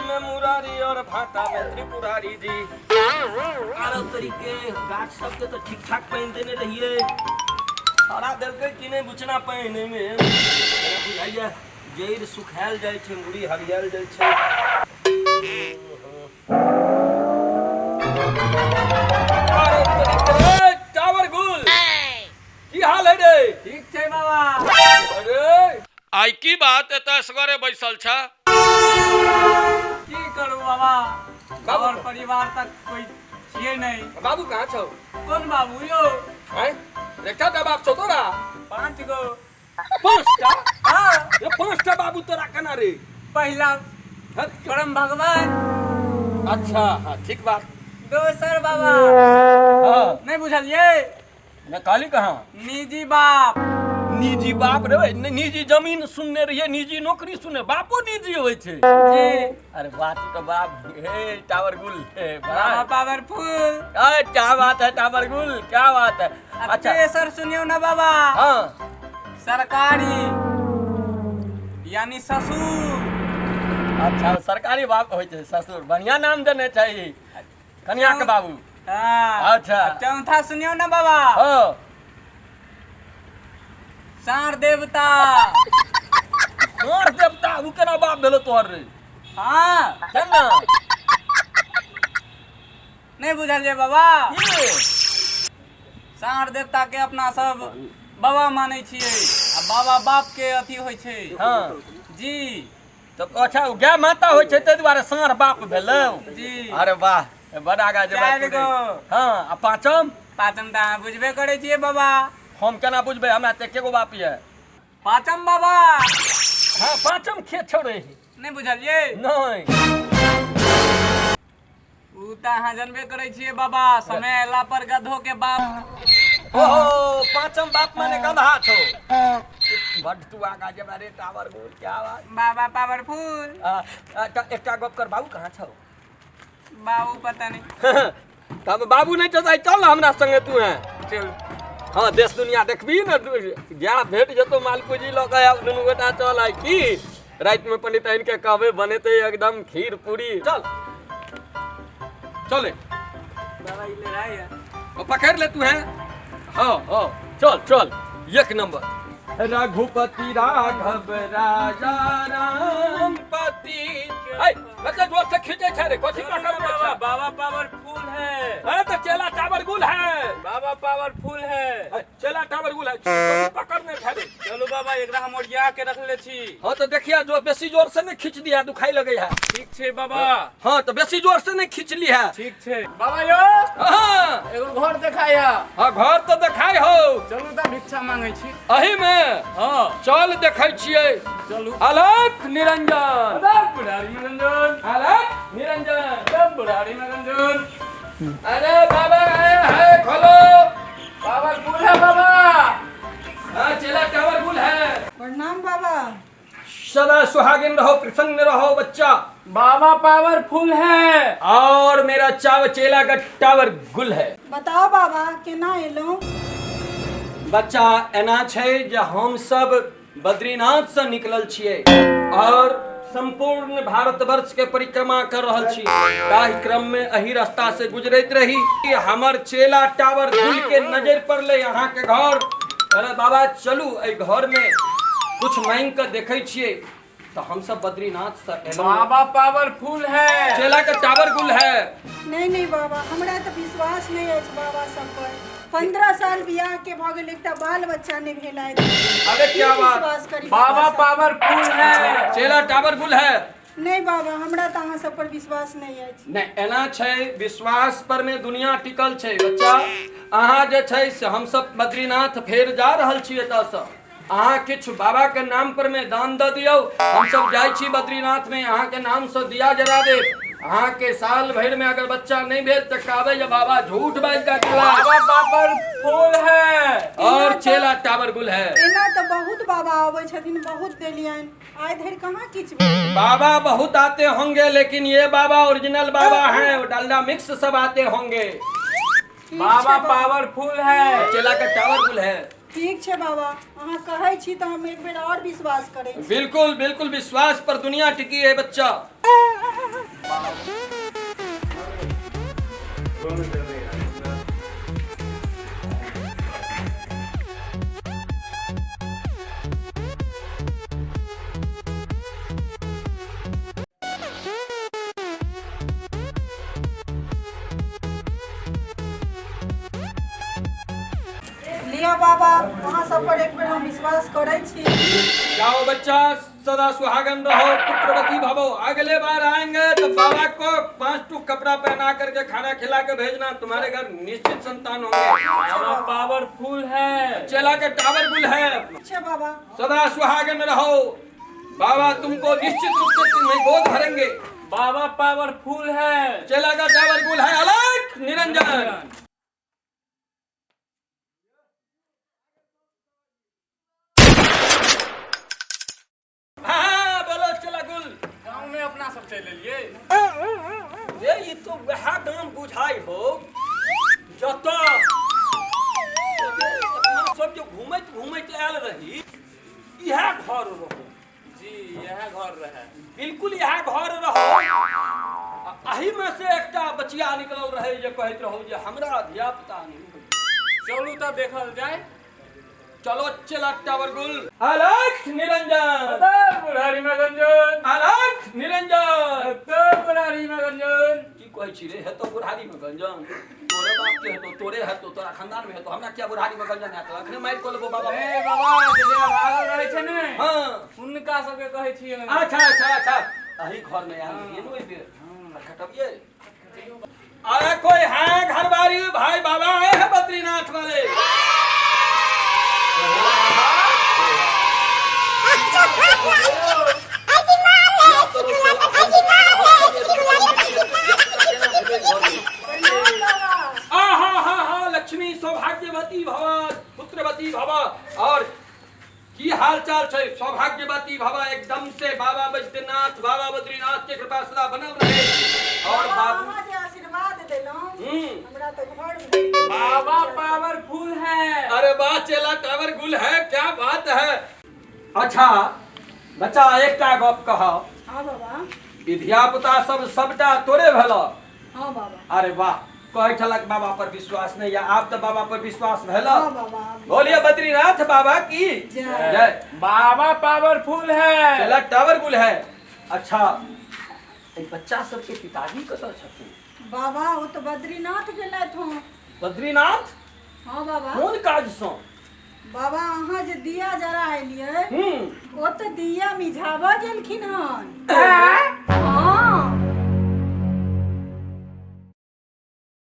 में मुरारी और भाटा में त्रिपुरारी जी। आरो तरीके गाछ सबके तऽ ठीक ठाक पानि देने रहियै, हरा देलकै कि नहि बुचना पानि एहिमे बुझाइया जड़ि सुखायल जाइ छै, मुड़ी हरियाल जाइ छै। टावर गुल, की हाल है रे? ठीक छै बाबा। अरे आइ की बात, एतऽ असगरे बैसल छ? की करू बाबा, घर परिवार तक कोई छियै नहि। बाबू कहाँ छौ? कोन बाबू यौ? आँय, एकटा टा बाप छौ तोरा? 5 गो। 5टा? हाँ। ये 5टा बाबू तोरा केना रे? पहिला परम भगवान। अच्छा हाँ ठीक बात। दोसर बाबा। हाँ। नहीं बुझलियै? न कहली कहाँ? निजी बाप। निजी बाप रे, निजी जमीन सुनने रहिए, निजी नौकरी सुनने, बापो निजी होइ छै जी। अरे वाह, तू तो बाप हे टावर गुल हे। बाबा पावरफुल। अरे क्या बात है टावर गुल, क्या बात है। अच्छा तेसर सुनियो ना बाबा। हाँ। सरकारी यानी ससुर। अच्छा सरकारी बाप होइ छै ससुर, बढ़िया नाम देने छै कन्या के बाबू। हाँ। अच्छा। चौथा सुनियो ना बाबा। हाँ। सार देवता। सार देवता उ केना बाप भेलो तोहर रे? हाँ। केना? नहीं बुझलियै बाबा? की? सार देवता के अपना सब बाबा मानै छियै आ बाबा बाप के अथी होइ छै। हाँ। जी। तो अच्छा उ गाय माता होइ छै ताहि दुआरे सार बाप भेलौ जी। अरे वाह, बड़ आगा जे बात 4 गो। हाँ, आ पाँचम? पाँचम तऽ अहाँ बुझबे करै छियै बाबा। हम केना बुझबै, हमरा तऽ एके गो बाप यऽ। पाँचम बाबा। हाँ पाँचम खेत छोड़े। नहि बुझलियै? नहि। उ तऽ अहाँ जनबे करै छियै बाबा, समय अयला पर गधो के बाप। ओहो पाँचम बाप माने गधा छौ। बड तू आगा जेबा रे टावर गोल, क्या बात। बाबा पावरफुल। एकटा गप कर, बाबू कहाँ छौ? बाबू पता नहीं। तब बाबू नहीं छौ, चल ना हमरा संगे तू है। चल। हाँ देश दुनिया देखबी ना, ज्ञा भेट जेतो माल पूंजी लऽ के आब दुनू गोटा चल आइ की राति में पंडित आनि के कहबै बनेतै एकदम खीर पूरी। चल चले बाबा ई ले रहा है। ओ पकड़ ले तू है। हाँ हाँ चल चल एक नंबर। रघुपति राघव राजा राम पति। कते जोर से खींचे छै रे, कथी पकड़ ले छै? बाबा पावरफुल है। अरे तो चेला टावर गुल है। बाबा पावरफुल है। चेला टावर गुल है, कथी पकड़ने छै रे? चलू बाबा एकरा हम ओरिया के रख ले छी। हाँ तो देखिया जो बेसी जोर से नहीं खींच दिया दुखाई लगे है। ठीक छै बाबा। हाँ तो बेसी जोर से नहीं खींच ली है। ठीक छै बाबा यो। हाँ। एगो घर देखाया। हाँ घर तो देखाई हो। चलू त भिक्षा मांगे छी अही में। हाँ चल देखै छियै। चलू। अलख निरंजन। अलख बुढ़ारी निरंजन। अलख निरंजन। अलख बुढ़ारी निरंजन। अरे बाबा आए है, खोलो। बाबा गुल है बाबा। हाँ चेला टावर गुल है। प्रणाम बाबा। सदा सुहागिन रहो, प्रसन्न रहो बच्चा। बाबा पावरफुल है और मेरा चाव चेला का टावर गुल है। बताओ बाबा केना एलहुँ? बच्चा एना छै जे हम सब बद्रीनाथ से निकलल छियै और संपूर्ण भारतवर्ष के परिक्रमा कर रहल छी। ताहि क्रम में एही रास्ता से गुजरैत रही, हमर चेला टावर गुल के नजर पड़लै अहाँ के घर। अरे बाबा चलू एहि घर में कुछ मांगि के देखै छियै। तो हम सब बद्रीनाथ से एलहुँ। बाबा पावरफुल है। चेला के टावर गुल है। नहीं नहीं बाबा, हमरा तो विश्वास नहीं अछि बाबा सब पर। 15 साल बियाह के भ गेल, एकटा बाल बच्चा नहीं भेल है। अरे क्या बात। विश्वास करी बाबा पावरफुल है। चेला टावर गुल है। नहीं बाबा, हमरा तो अहाँ सब पर विश्वास नहीं अछि। नहीं एना छै, विश्वास पर में दुनिया टिकल छै बच्चा। अहाँ जे छै से हम सब बद्रीनाथ फेर जा रहल छी एतऽसँ। अहाँ किछु बाबा के नाम पर में दान दऽ दियौ। हम सब जाइ छी बद्रीनाथ में, अहाँ के नाम से दिया जरा देब। अहाँ के साल भरि में अगर बच्चा नहीं भेल तऽ कहबै जे बाबा झूठ बाजि कऽ गेला। बाबा पावरफुल है और चेला टावर गुल है। एना तऽ बहुत बाबा अबै छथिन, बहुत देलियनि, आइ धरि कहाँ किछु भेल। बाबा बहुत आते होंगे लेकिन ये बाबा ओरिजिनल बाबा हैं, डालडा मिक्स सब आते होंगे। बाबा पावरफुल है। चेला का टावर गुल है। ठीक छै बाबा, अहाँ कहै छी तऽ हम एक बेर और विश्वास करै छी। बिल्कुल बिल्कुल, विश्वास पर दुनिया टिकी है बच्चा। लिअ बाबा, अहाँ सब पर एक बेर हम विश्वास करै छी। जाओ बच्चा, सदा सुहागन रहो, पुत्रवती भवो। अगले बार आएंगे तो बाबा को 5 टुक कपड़ा पहना करके खाना खिला के भेजना, तुम्हारे घर निश्चित संतान होंगे। बाबा पावरफुल है, चेला के टावर गुल है। अच्छा बाबा, सदा सुहागन रहो, बाबा तुमको निश्चित रूप से तुम्हें गोद भरेंगे। बाबा पावरफुल है, चेला का टावर गुल है। अलग निरंजन। हाँ बोलो चेला गुल। गाँव में अपना सब चल लिए। रे ये तो वह गांव बुझाई हो जतऽ अपना सब जो घूमैत घूमैत आयल रही, इएह घर रहो। जी यह घर रहे, बिल्कुल इएह घर रहो। एही में से एकटा बचिया निकलल रहे जे कहैत रहो जे हमरा धिया पुता नहीं होई। चलू तऽ देखल जाय। चलो चला टावर गुल। अलख निरंजन। बुढ़ारी में गंजन। अलख निरंजन। बुढ़ारी में गंजन। की कहै छी रे, हेतो बुढ़ारी में गंजन? तोरे बाप के हेतो, तोरे हेतो, तोरा खानदान में हेतो, हमरा क्या बुढ़ारी में गंजन हेतो? अखने मारि कऽ लेबो बाबा। ए बाबा, जे भागल रहै छै ने, हां, हुनका सबके कहै छियै। अच्छा अच्छा अच्छा, अही घर में आयल रहियै ने ओहि बेर, खटबियै। अरे कोई है घरवारी? भाई बाबा आए हैं बद्रीनाथ वाले। आहा हा हा, लक्ष्मी सौभाग्यवती भव, पुत्रवती भव। और की हाल चाल छै? सौभाग्यवती भव एकदम से। बाबा बैद्यनाथ, बाबा बद्रीनाथ के कृपा सदा बनल रहे। और बाबू अहाँ जे आशीर्वाद देलहुँ, हमरा तऽ घर भरि गेल। बाबा पावरफुल है। अरे वाह, चेला टावर गुल है, क्या बात है। अच्छा बच्चा, एकटा गप कह। हाँ बाबा। ई धिया पुता सब सबटा तोरे भेल? हाँ बाबा। अरे वाह, कहै छलक बाबा पर विश्वास नहीं है, आब तऽ बाबा पर विश्वास भेल। हाँ बाबा। बोलिए बद्रीनाथ बाबा की जय। जय। बाबा पावरफुल है, चेला टावर गुल है। अच्छा, ई बच्चा सबके पिताजी कतऽ छथिन? बाबा ओ तऽ बद्रीनाथ गेलथि हँ। बद्रीनाथ? हाँ बाबा। कोन काज सँ? बाबा अहाँ जे दिया जरा एलियै, ओ तऽ दिया मिझाबऽ गेलखिन हन।